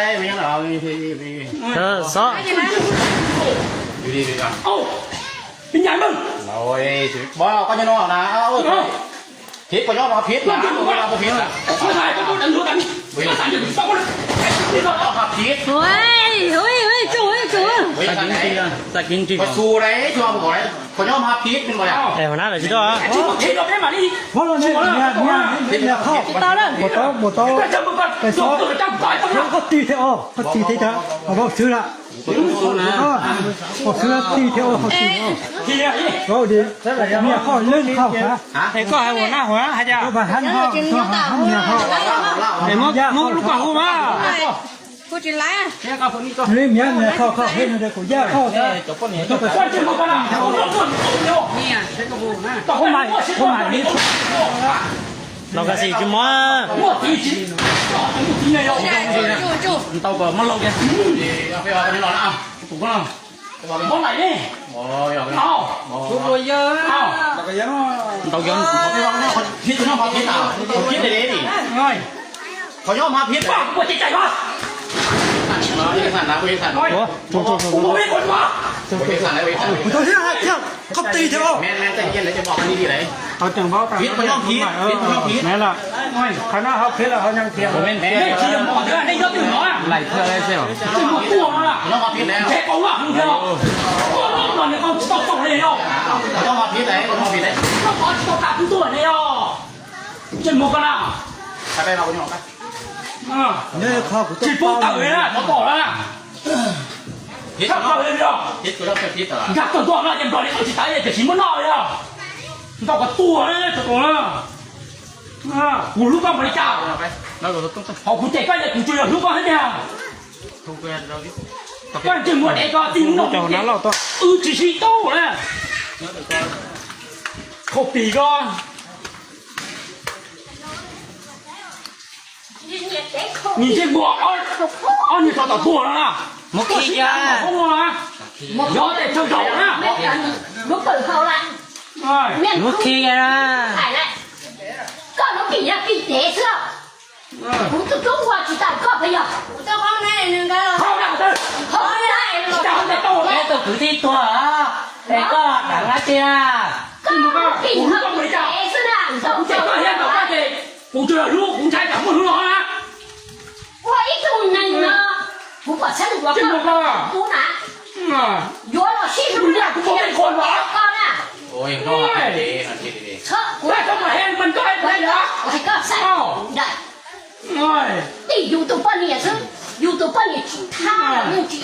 ດ້ ບໍ່ຍັງເອົາ ເອີ ຊະ ຢູ່ດີໆກັນ. ເອົ້າ ເປັນຫຍັງມຶງ? ໂອ້ຍ ບໍ່ ກໍຍັງນອນນະ. ເອົ້າ ເອົ້າ ຜິດກໍຍອມຮັບຜິດນະ ບໍ່ວ່າບໍ່ຜິດນະ. ມາຖ່າຍກັບຜູ້ນັ້ນ ມາສັ່ນຢູ່ ຕ້ອງ ຍອມຮັບຜິດ. ໂອ້ຍ ໂອ້ຍ ໂອ້ຍ ໂຈ້ ໂອ້ຍ ໂຈ້ ສາກິນຈິງ ສາກິນຈິງ ກໍສູ້ໄດ້ ຊ່ວຍບໍ່ໄດ້ ກໍຍອມຮັບຜິດແມ່ນບໍ່ລະ? ເອີ ຫົວໜ້າກໍຊິໂດນ ທີ່ບໍ່ເຫັນອອກໄດ້ມານີ້ ບໍ່ລະ ເມຍ ເມຍ ເມຍເຂົ້າ ຕິດຕໍ່ເລີຍ ບໍ່ຕ້ອງ ບໍ່ຕ້ອງ ໄປຊອກ ເຂົາຕີແທ້ອອກ ເຂົາຕີແທ້ ເອົາເວົ້າຊື່ລະ. ເອີ ອອກເສືອຕີເທວ ເຂົາຕີເທວ ເວົ້າດີ ເມຍເຂົ້າເລື່ອງເຂົ້າຊະ. ໃຫ້ກໍໃຫ້ຫົວໜ້າ ຫົວໜ້າໃຫ້ຈ້າ ບໍ່ທັນເຮົາ ເມຍເຂົ້າ ໃຫ້ໝົດ ໝົດລູກກະຮູ້ວ່າ ຜູ້ຈິນລາ ນີ້ເມຍ ເມຍເຂົ້າ ເຂົ້າເຮັດໃຫ້ໄດ້ ກູຢາກເຂົ້າຊະ. ຄົນໃໝ່ ຄົນໃໝ່ນີ້ ລາວກະຊິຈຸມາ ເຕົາກໍມາລອກແກ ເອົາໄປເອົາໄປນອນ ເອົາ ບໍ່ໄດ້ນີ້ ບໍ່ຢາກເນາະ ບໍ່ ບໍ່ຢາກເນາະ ເອົາ ເຕົາຢອນ ຜິດເນາະ ຜິດເນາະ ຜິດເດ້ນີ້ ເອີຍ ເຂົາຍອມຮັບຜິດ ບໍ່ເຈັບໃຈວະ ເອີ ເຮັດຊັ້ນນະ ເຮັດຊັ້ນ ໂອ້ ໂອ້ ໂອ້ ບໍ່ເປັນຄົນວະ ເຮັດຊັ້ນນະ ເຮັດຊັ້ນ ເຂົາຕີເທວ ແມ່ນໆ ໃຈເຢັນ ແລ້ວຈະບອກອັນນີ້ດີໃດ ເຂົາຈັ່ງເວົ້າຕາມ ຜິດບໍ່ຍອມຜິດ ເອີ ຜິດບໍ່ຍອມຜິດ ແມ່ນລະ ໂອ້ຍ ຄັນວ່າເຮົາຜິດແລ້ວເຮົາຍັງຖຽງ ບໍ່ແມ່ນແມ່ນ ໄດ້ທີ່ໝໍເດີ ໄດ້ຍົກທີ່ໝໍ ຫຼາຍເທື່ອແລ້ວ ບໍ່ຕົວະລະ ຍອມຮັບຜິດແລ້ວ ແທ້ກໍວ່າເດີ ກໍວ່າຕອນນີ້ເຂົາຕ້ອງຕ້ອງເລີຍເນາະ ຍອມຮັບຜິດແລ້ວ ຍອມຮັບຜິດແລ້ວ ຕ້ອງຂໍຕົວະຕາມຕົວເລີຍເນາະ ເຈັບໝໍກະລະ ໄປໄປ ເຮົາບໍ່ຍອມໄປ ອ່າ ເດີ ຂໍຕົວະ ຊິໂປ້ເຕີເລີຍນະ ຂໍບອກແລ້ວນະ ຜິດເນາະ ເຮັດກໍຕ້ອງຜິດ ຢາກຕົວະຕົວະນະ ຍັງບໍ່ໄດ້ເອົາຊິຕາຍເລີຍ ຈະຊິມານອນເລີຍ ຕ້ອງກໍຕົວະເລີຍ ຕົວະນະ ອ່າ ກູຮູ້ຄວາມບໍລິຈາກ ເອົາໄປ ເອົາ ກູເຕະໄປເລີຍ ກູຈະຮູ້ຄວາມໃຫ້ແດ່ ທຸກເວລາເຮົາຢູ່ ເຈົ້າຫົວໜ້າເຮົາຕົວະ ອື ຊິຊິໂຕນະ ເຂົາປີກໍ 你这给我二二，你找到多了啦！没看见。我了，有点正常了。没看见，没看见了。哎，没看见了。哎，来，告诉你要给谁吃？哎，我都中国去打告白呀。我到后面那个了。好了，好了，好了，你打算再告我吗？哎，都不对多啊，哎，告打他去啊。告诉你要给谁吃呢？你找不着。这个要打他去。 我就要รู้ ผมใช้จับมือหรอกนะ ว่าอีกตรงนั้นเนาะ ผมก็ฉันหัวก็ จริงบอกว่า กูนะ อืม ย้อนเราที่รู้เนี่ย กูเป็นคนเหรอ ก็นะ โอ้ย ก็ให้ดี ให้ดี เถอะ กู แล้วทำไมให้มันก็ให้ได้เหรอ ให้ก็ใส่ อ้าว ได้ โอ้ย นี่อยู่ตัวป้าเนี่ยซึ่ง อยู่ตัวป้าเนี่ย ถ้ามึงจี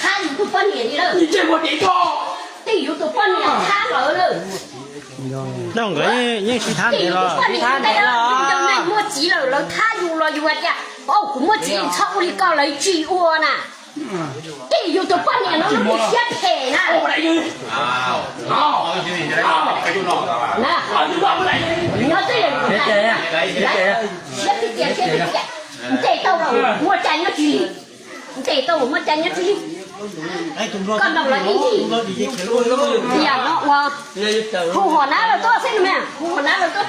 ถ้าอยู่ตัวป้าเนี่ยนี่เลย 你见过你就 นี่อยู่ตัวป้าเนี่ย ถ้าเราเลย ນ້ອງກໍຍັງຊິທັນໄດ້ເນາະ ຊິທັນໄດ້ເນາະ ເຈົ້ານາຍມົວຈີເລີຍ ລາວຖ້າຢູ່ ລາວຢູ່ວັດຍາ ໂອ້ ມົວຈີຊອບບໍລິການເລີຍຈີອັວນະ ເອີ ເຈົ້າຢູ່ຕົວປ້ານີ້ເນາະ ມັນເສຍແຜນະ ໂອ້ ບໍ່ໄດ້ຢູ່ ອ້າວ ອ້າວ ເອົາຢູ່ນີ້ໄດ້ ໄປຢູ່ນອກ ນະ ເອົາຢູ່ນອກບໍ່ໄດ້ ເນາະ ເຈົ້າ ເສຍແຜນະ ເສຍແຜນະ ເສຍແຜນະ ເສຍແຜນະ ເຕະເຕົ້າເຮົາ ຫົວໃຈເຮົາຈີ ເຕະໂຕມາຈັນຍາທີ ກໍນຳລະອີທີ ຢ່າເນາະວ່າ ຜູ້ຫົວໜ້າລາວຕົວະຊິແມ່ ຜູ້ຫົວໜ້າລາວຕົວະ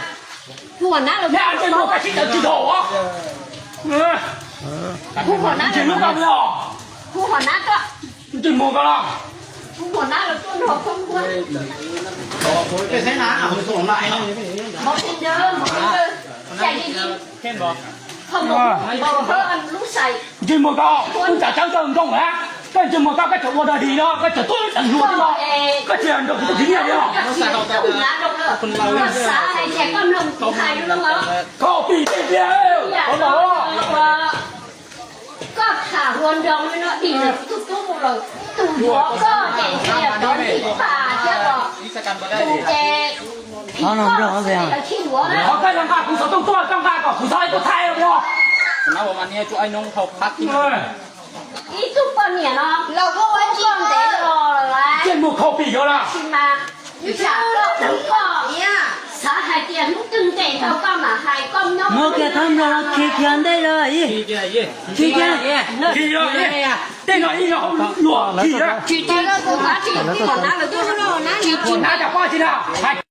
ຜູ້ຫົວໜ້າລາວຕົວະ ຜູ້ຫົວໜ້າ ຜູ້ຫົວໜ້າຕົວະ ຜູ້ຫົວໜ້າລາວຕົວະ ໄປໃສນະ ເອົາໄປສົ່ງຫຼາຍເນາະ ບໍ່ເປັນເດີ ບໍ່ເປັນເດີ ໃຈດີໆ ເຫັນບໍ່ ເຂົາບໍ່ ບໍ່ເພິ່ນລູກໃສ່ Jin Mô Cao, ui chả cháu tao không hả? Cái Jin Mô Cao cái chả ua đời đi đó, cái chả tôi chẳng lùa đi đó. Cái chả được cái gì nhỉ đó. Cái chả tôi ngã đâu nữa. Nó xả này chả con nồng cũng hài luôn đó. Copy cái gì? Có đâu. ກໍຂາຫົວດອງເນາະ ດີເລີຍ ຕູ້ຕູ້ເລີຍ ຕູ້ຫົວກໍແຈກແຈກດອງທີ່ປ່າເຈົ້າກໍຕູ້ແຈກ ເອົານ້ອງດອງເອົາແຊວ ຂີ້ຫົວນະ ເຂົາໃຊ້ທາງການ ຜູ້ສາວຕ້ອງຕົວະ ຕ້ອງການກໍຜູ້ຊາຍຕົວະໄທເນາະ ນະ ປະມານນີ້ ຈຸໄອ້ນ້ອງເຂົາຄັດທີ່ ເອີ ອີຕຸກປະເໜຍເນາະ ເຮົາກໍໄວ້ກິນເດ້ ເຈັບໝູເຂົ້າປີກແລ້ວລະ ຊິມາ ຢູ່ຊາກໍຫູກໍ ສາຫາຍເຈ ၼ 拿着报纸了，还